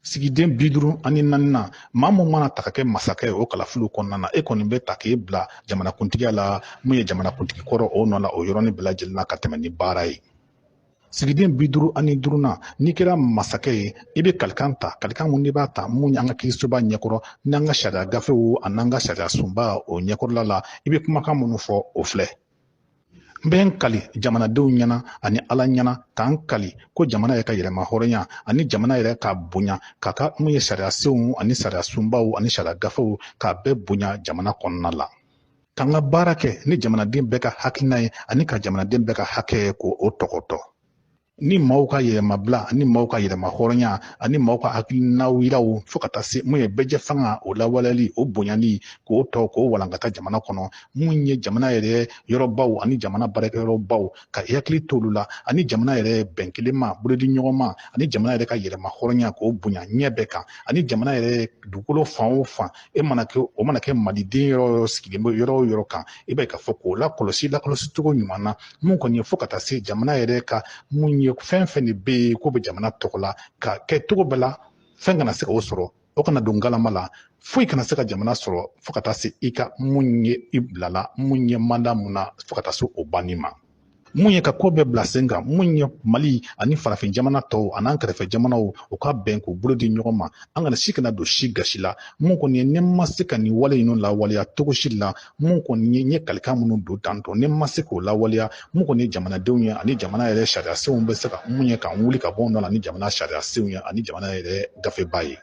Sigiden 54nan, maa mun mana ta ka kɛ masakɛ ye o kalafiliw kɔnɔna na, e kɔni bɛ ta k'e bila jamanakuntigiya la, mun ye jamanakuntigi kɔrɔ o nɔ la o yɔrɔnin bɛɛ lajɛlen na ka tɛmɛ ni baara ye. Sigiden 55nan, n'i kɛra masakɛ ye, i bɛ kalikan ta, kalikan mun n'i b'a ta mun ye an ka kiirisoba ɲɛkɔrɔ n'an ka sariya gafew an'an ka sariya sunba o ɲɛkɔrɔla la, i bɛ kumakan minnu fɔ o filɛ. N bɛ n kali jamanadenw ɲɛna ani Ala ɲɛna k'an kali ko jamana yɛrɛ ka yɛrɛma hɔrɔnya ani jamana yɛrɛ ka bonya k'a ka mun ye sariya senw ani sariya sunbaw ani sariya gafew k'a bɛɛ bonya jamana kɔnɔna la, k'an ka baara kɛ ni jamanaden bɛɛ ka hakilina ye ani ka jamanaden bɛɛ ka hakɛ k'o tɔgɔtɔ ni maaw ka yɛrɛmabila ani maaw ka yɛrɛma hɔrɔnya ani maaw ka hakilinaw yiraw fo ka taa se mun ye bɛɛjɛ fanga o lawaleyali o bonyali k'o tɔ k'o walankata jamana kɔnɔ, mun ye jamana yɛrɛ yɔrɔbaw ani jamana baarakɛyɔrɔbaw ka i hakili t'olu la ani jamana yɛrɛ bɛn kelen ma bolodi ɲɔgɔn ma ani jamana yɛrɛ ka yɛrɛma hɔrɔnya k'o bonya ɲɛ bɛɛ kan ani jamana yɛrɛ dugukolo fan o fan e mana kɛ o mana kɛ maliden yɔrɔ o yɔrɔ sigilen bɛ yɔrɔ o yɔrɔ kan, i b'a ye k'a fɔ k'o lakɔlɔsi lakɔlɔsi cogo ɲuman na, mun kɔni ye fo ka taa se jamana yɛrɛ ka mun ye fɛn fɛn de bɛ yen k'o bɛ jamana tɔgɔ la ka kɛ cogo bɛɛ la, fɛn kana se k'o sɔrɔ, o kana don galama la, foyi kana se ka jamana sɔrɔ fo ka taa se i ka mun ye i bilala mun ye manda mun na fo ka taa se o banni ma. Mun ye ka ko bɛɛ bila sen kan, mun ye Mali ani farafin jamana tɔw an'an kɛrɛfɛ jamanaw u ka bɛn k'u bolo di ɲɔgɔn ma, an kana si kana don si gasi la. Mun kɔni ye ne ma se ka nin wale ninnu lawaleya cogo si la, mun kɔni ye n ye kalikan minnu don tantɔ ne ma se k'o lawaleya, mun kɔni ye jamanadenw ye ani jamana yɛrɛ sariya senw bɛ se ka mun ye k'an wuli ka bɔ nɔ la ni jamana sariya senw ye ani jamana yɛrɛ gafeba ye.